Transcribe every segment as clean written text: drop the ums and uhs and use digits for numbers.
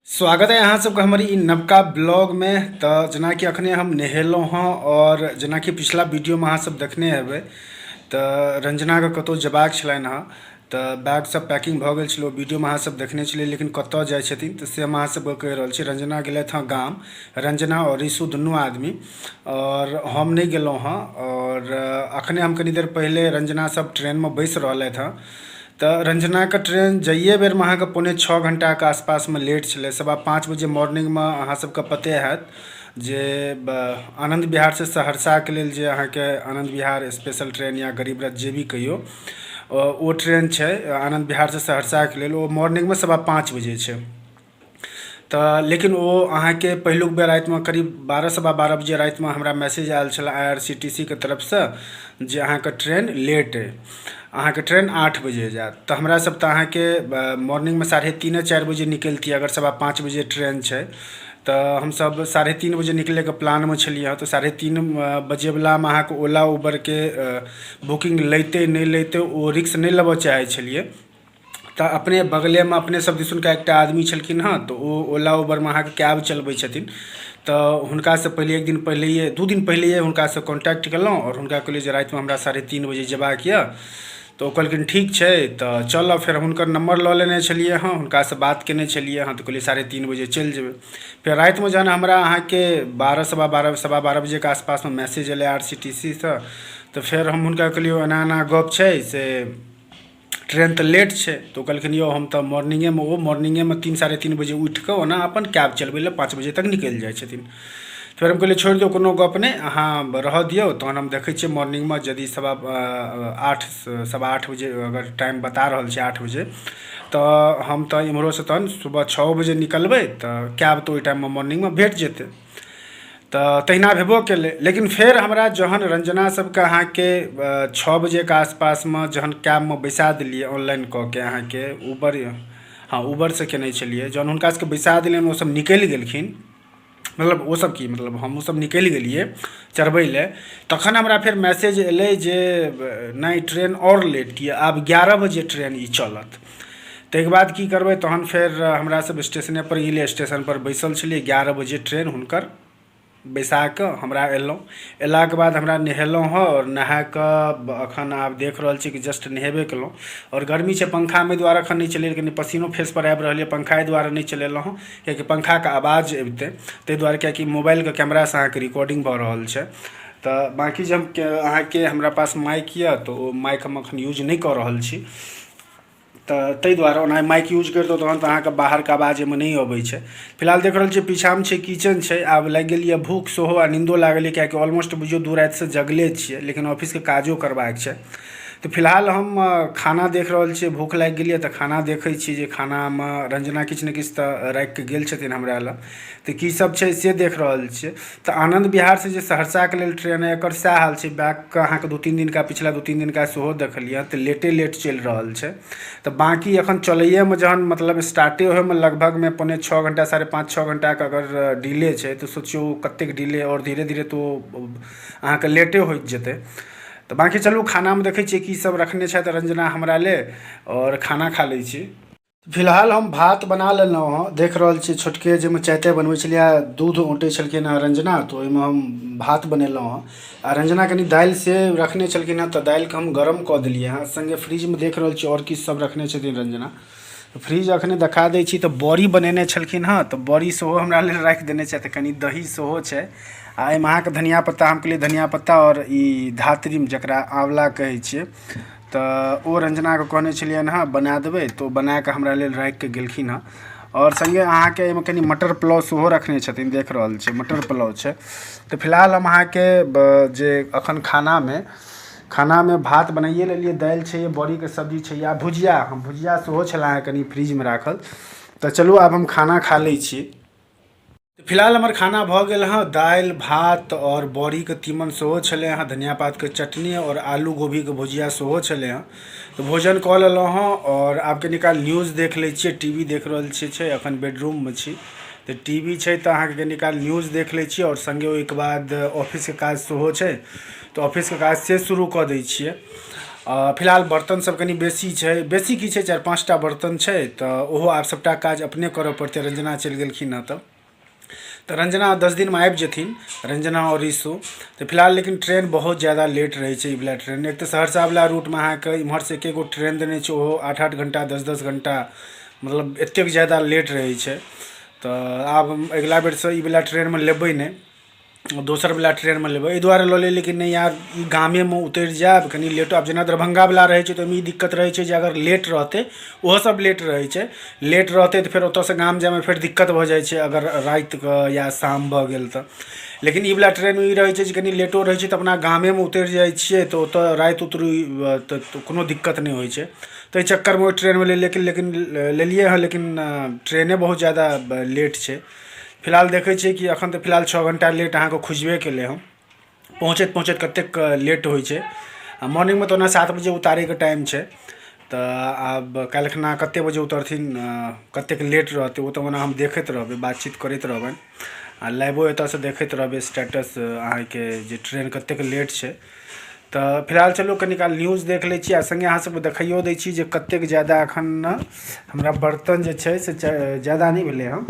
स्वागत है अहाँ सबके हमर ई नवका ब्लॉगमे। तऽ जेनाकि अखने हम नहेलहुँ हँ आओर जेनाकि पिछला वीडियोमे अहाँ सब देखने हेबै तऽ रंजनाके कतहु जेबाक छलनि हँ तऽ बैग सब पैकिंग भऽ गेल छलै, ओ वीडियोमे अहाँ सब देखने छलियै। लेकिन कतऽ जाइ छथिन तऽ से हम अहाँ सबके कहि रहल छी। रंजना गेलथि हँ गाम, रंजना आओर ऋषु दुनू आदमी, आओर हम नहि गेलहुँ हँ। आओर अखने हम कनी देर पहिले रंजना सब ट्रेनमे बैस रहलथि हँ तऽ रंजनाके ट्रेन जाइए बेरमे अहाँके 5:45 घण्टाके आसपासमे लेट छलै। 5:15 बजे मॉर्निंगमे अहाँ सबके पते हैत जे आनन्द विहारसँ सहरसाके लेल जे अहाँके आनन्द विहार स्पेशल ट्रेन या गरीब रथ जे भी कहियौ, ओ ट्रेन छै आनन्द विहारसँ सहरसाके लेल, ओ मॉर्निंगमे 5:15 बजे छै। तऽ लेकिन ओ अहाँके पहिलुक बेर रातिमे करीब 12 12:15 बजे रातिमे हमरा मैसेज आयल छलै I R C T C के तरफसँ जे अहाँके ट्रेन लेट अइ, अहाँके ट्रेन 8 बजे जायत। तऽ हमरा सब तऽ अहाँके मॉर्निंगमे 3:30 4 बजे निकलतियै। अगर 5:15 बजे ट्रेन छै तऽ हमसब 3:30 बजे निकलैके प्लानमे छलियै हँ। तऽ 3:30 बजेवलामे अहाँके ओला उबरके बुकिंग लैतै नहि लैतै, ओ रिस्क नहि लेबऽ चाहै छलियै। तऽ अपने बगलेमे अपने सब दिसुनका एकटा आदमी छलखिन हँ, तऽ ओ ओला उबरमे अहाँके कैब चलबै छथिन। तऽ हुनकासँ पहिले एक दिन पहिलैए, 2 दिन पहिलैए हुनकासँ कॉन्टैक्ट केलहुँ आओर हुनका कहलियै जे रातिमे हमरा 3:30 बजे जेबाक यऽ। तऽ ओ कहलखिन ठीक छै, तऽ चलब। फेर हुनकर नम्बर लऽ लेने छलियै हँ, हुनकासँ बात केने छलियै हँ, तऽ कहलियै 3:30 बजे चलि जेबै। फेर रातिमे जहन हमरा अहाँके 12 12:15 12:15 बजेके आसपासमे मैसेज एलै आर सी टी सी सँ, तऽ फेर हम हुनका कहलियै एना एना गप छै, से ट्रेन तऽ लेट छै। तऽ ओ कहलखिन यौ हम तऽ मॉर्निंगेमे, ओ मॉर्निंगेमे 3 3:30 बजे उठि कऽ ओना अपन कैब चलबै लए 5 बजे तक निकलि जाइ छथिन। फेर हम कहलियै छोड़ि दियौ, कोनो गप नहि, अहाँ रहऽ दियौ, तहन हम देखै छियै मॉर्निंगमे यदि 8:15 8:15 बजे अगर टाइम बता रहल छै 8 बजे, तऽ हम तऽ इम्हरोसँ तहन सुबह 6 बजे निकलबै, तऽ कैब तऽ ओहि टाइममे मॉर्निंगमे भेट जेतै। तऽ तहिना भेबो केलै। लेकिन फेर हमरा जहन रञ्जना सबके अहाँके 6 बजेके आसपासमे जहन कैबमे बैसा देलियै ऑनलाइन कऽ के अहाँके उबर, हँ उबरसँ केने छलियै, जहन हुनका सबके बैसा देलियनि, ओसब निकलि गेलखिन, मतलब ओसब की, मतलब हमहूँ सब निकलि गेलियै चढ़बै लए, तखन हमरा फेर मैसेज एलै जे नहि, ट्रेन आओर लेट यऽ, आब 11 बजे ट्रेन ई चलत। ताहिके बाद की करबै? तहन फेर हमरा सब स्टेशनेपर गेलियै, स्टेशनपर बैसल छलियै। 11 बजे ट्रेन हुनकर बैसा कऽ हमरा अयलहुँ। अयलाके बाद हमरा नहेलहुँ हँ आओर नहा कऽ एखन आब देख रहल छी कि जस्ट नहेबे केलहुँ। आओर गर्मी छै, पंखामे एहि दुआरे एखन नहि चलेलियै, कनि पसीनो फेसपर आबि रहल यऽ। पंखा एहि दुआरे नहि चलेलहुँ हँ किएकि पंखाके आवाज अबितै ताहि दुआरे, किएकि मोबाइलके कैमरासँ अहाँके रिकॉर्डिंग भऽ रहल छै। तऽ बाँकी जे हम अहाँके हमरा पास माइक यऽ, तऽ ओ माइक हम एखन यूज नहि कऽ रहल छी। तऽ ताहि दुआरे ओना माइक यूज करितहुँ तहन तऽ अहाँके बाहरके आवाज एहिमे नहि अबै छै। फिलहाल देख रहल छियै पीछाँमे छै किचन छै। आब लागि गेल यऽ भूख सेहो आ नीन्दो लागल यऽ, किएकि ऑलमोस्ट बुझियौ 2 रातिसँ जगले छियै, लेकिन ऑफिसके काजो करबाक छै। तऽ फिलहाल हम खाना देख रहल छियै, भूख लागि गेल यऽ, तऽ खाना देखै छी जे खानामे रञ्जना किछु ने किछु तऽ राखिकऽ गेल छथिन हमरा लए, तऽ की सब छै से देख रहल छियै। तऽ आनन्द विहारसँ जे सहरसाके लेल ट्रेन अइ, एकर सएह हाल छै। बैकके अहाँके 2-3 दिनका, पिछला 2-3 दिनका सेहो देखलियै तऽ लेटे लेट चलि रहल छै। तऽ बाँकी एखन चलैएमे जहन मतलब स्टार्टे होइमे लगभगमे 5:45 घण्टा, 5:30 6 घण्टाके अगर डिले छै, तऽ सोचियौ कतेक डिले, आओर धीरे धीरे तऽ ओ अहाँके लेटे होइत जेतै। तऽ बाँकी चलू, खानामे देखै छियै की सब रखने छथि रञ्जना हमरा लेल आओर खाना खा लै छी। फिलहाल हम भात बना लेलहुँ हँ। देख रहल छी छोटके जाहिमे चाय ताय बनबै छलियै, दूध औँटै छलखिन हँ रञ्जना, तऽ ओहिमे हम भात बनेलहुँ हँ। आ रञ्जना कनि दालि से रखने छलखिन हँ, तऽ दालिके हम गरम कऽ देलियै हँ। सङ्गे फ्रिजमे देख रहल छी आओर की सब रखने छथिन रञ्जना। फ्रिज अखने देखा दै छी। तऽ बड़ी बनेने छलखिन हँ, तऽ बड़ी सेहो हमरा लेल राखि देने छथि, कनि दही सेहो छै। आ एहिमे अहाँके धनिया पत्ता, हम कहलियै धनिया पत्ता आओर ई धातृम जकरा आँवला कहै छियै, तऽ ओ रञ्जनाके कहने छलियनि हँ बना देबै, तऽ ओ बनाकऽ हमरा लेल राखिकऽ गेलखिन हँ। आओर सङ्गे अहाँके एहिमे कनि मटर पुलाव सेहो रखने छथिन, देख रहल छियै मटर पुलाव छै। तऽ फिलहाल हम अहाँके जे एखन खानामे खानामे भात बनाइए लेलियै, दालि छै, बड़ीके सब्जी छै आ भुजिया, हम भुजिया सेहो छलै हँ कनि फ्रिजमे राखल। तऽ चलू, आब हम खाना खा लै छी। फिलहाल हमर खाना भऽ गेल हँ, दालि भात आओर बड़ीके तीमन सेहो छलै हँ, धनिया पातके चटनी आओर आलू गोभीके भुजिया सेहो छलै हँ। तऽ भोजन कऽ लेलहुँ हँ आओर आब कनि काल न्यूज देख लै छियै। टी वी देख रहल छियै छै, एखन बेडरूममे छी तऽ टी वी छै, तऽ अहाँके कनि काल न्यूज देख लै छियै। आओर सङ्गे ओहिके बाद ऑफिसके काज सेहो छै, तऽ ऑफिसके काज से शुरू कऽ दै छियै। फिलहाल बर्तन सब कनि बेसी छै, बेसी की छै, 4 5टा बर्तन छै, तऽ ओहो आब सबटा काज अपने करऽ पड़तै। रंजना चलि गेलखिन हँ तऽ रंजना 10 दिनमे आबि जेथिन, रंजना आओर ईशु। तऽ फिलहाल लेकिन ट्रेन बहुत ज्यादा लेट रहै छै। ई वला ट्रेन एक तऽ सहरसावला रूटमे अहाँके इम्हरसँ एके गो ट्रेन देने छै, ओहो 8 8 घण्टा 10 10 घण्टा, मतलब एतेक ज्यादा लेट रहै छै। तऽ आब अगिला बेरसँ ई वला ट्रेनमे लेबै नहि, दोसरवला ट्रेनमे लेबै। एहि दुआरे लऽ लेलियै लेकिन नहि यार, ई गामेमे उतरि जायब कनि लेटो। आब जेना दरभङ्गावला रहै छै तऽ ओहिमे ई दिक्कत रहै छै जे अगर लेट रहतै, ओहो सब लेट रहै छै, लेट रहतै तऽ फेर ओतऽसँ गाम जाइमे फेर दिक्कत भऽ जाइ छै अगर रातिके या शाम भऽ गेल तऽ। लेकिन ई वला ट्रेनमे ई रहै छै जे कनि लेटो रहै छै तऽ अपना गामेमे उतरि जाइ छियै, तऽ ओतऽ राति उतरू तऽ कोनो दिक्कत नहि होइ छै। ताहि चक्करमे ओहि ट्रेनमे लेलियै, लेकिन लेलियै हँ, लेकिन ट्रेने बहुत ज्यादा लेट छै। फिलहाल देखै छियै कि एखन तऽ फिलहाल 6 घण्टा लेट अहाँके खुजबे केलै हँ। पहुँचैत पहुँचैत कतेक लेट होइ छै। आ मॉर्निंगमे तऽ ओना 7 बजे उतारैके टाइम छै, तऽ आब काल्हिखना कतेक बजे उतरथिन, कतेक लेट रहतै, ओ तऽ ओना हम देखैत रहबै, बातचीत करैत रहबनि आ लाइवो एतऽसँ देखैत रहबै स्टेटस अहाँके जे ट्रेन कतेक लेट छै। तऽ फिलहाल चलू कनि काल न्यूज देख लै छी आ सङ्गे अहाँ सबके देखैयो दै छी जे कतेक ज्यादा एखन हमरा बर्तन जे छै से ज्यादा नहि भेलै हँ।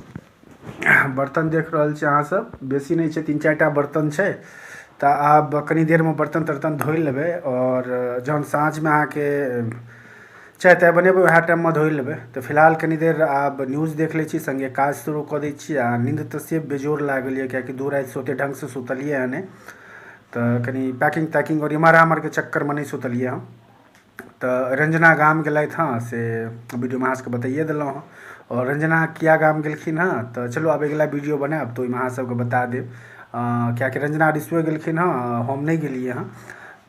बर्तन देख रहल छी अहाँ सब, बेसी नहि छै, 3 4टा बर्तन छै। तऽ आब कनि देरमे बर्तन तर्तन धोइ लेबै आओर जहन साँझमे अहाँके चाय ताय बनेबै वएह टाइममे धोइ लेबै। तऽ फिलहाल कनि देर आब न्यूज देख लै छी, सङ्गे काज शुरू कऽ दै छी। आ नींद तऽ से बेजोड़ लागल यऽ, किएकि 2 रातिसँ ओते ढङ्गसँ सुतलियै हँ नहि, तऽ कनि पैकिंग तैकिंग आओर इम्हर आम्हरके चक्करमे नहि सुतलियै हँ। तऽ रंजना गाम गेलथि हँ से वीडियोमे अहाँ सबके बताइए देलहुँ हँ। आओर रंजना किया गाम गेलखिन हँ तऽ चलू आब अगिला वीडियो बनायब तऽ ओहिमे अहाँ सबके बता देब, किएकि रंजना ऋषुए गेलखिन हँ, हम नहि गेलियै हँ।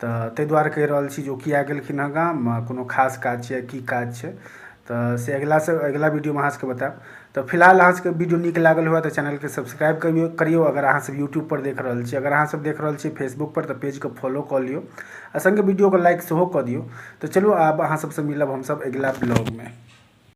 तऽ ताहि दुआरे कहि रहल छी जे ओ किया गेलखिन हँ गाम, कोनो खास काज छै की काज छै, तऽ से अगिलासँ अगिला वीडियोमे अहाँ सबके बतायब। तऽ फिलहाल अहाँ सबके वीडियो नीक लागल हुए तऽ चैनलके सब्सक्राइब करियौ अगर अहाँ सब यूट्यूब पर देख रहल छी। अगर अहाँ सब देख रहल छी फेसबुक पर तऽ पेजके फॉलो कऽ लियौ आ सङ्गे वीडियोके लाइक सेहो कऽ दियौ। तऽ चलू आब अहाँ सबसँ मिलब हमसब अगिला ब्लॉगमे।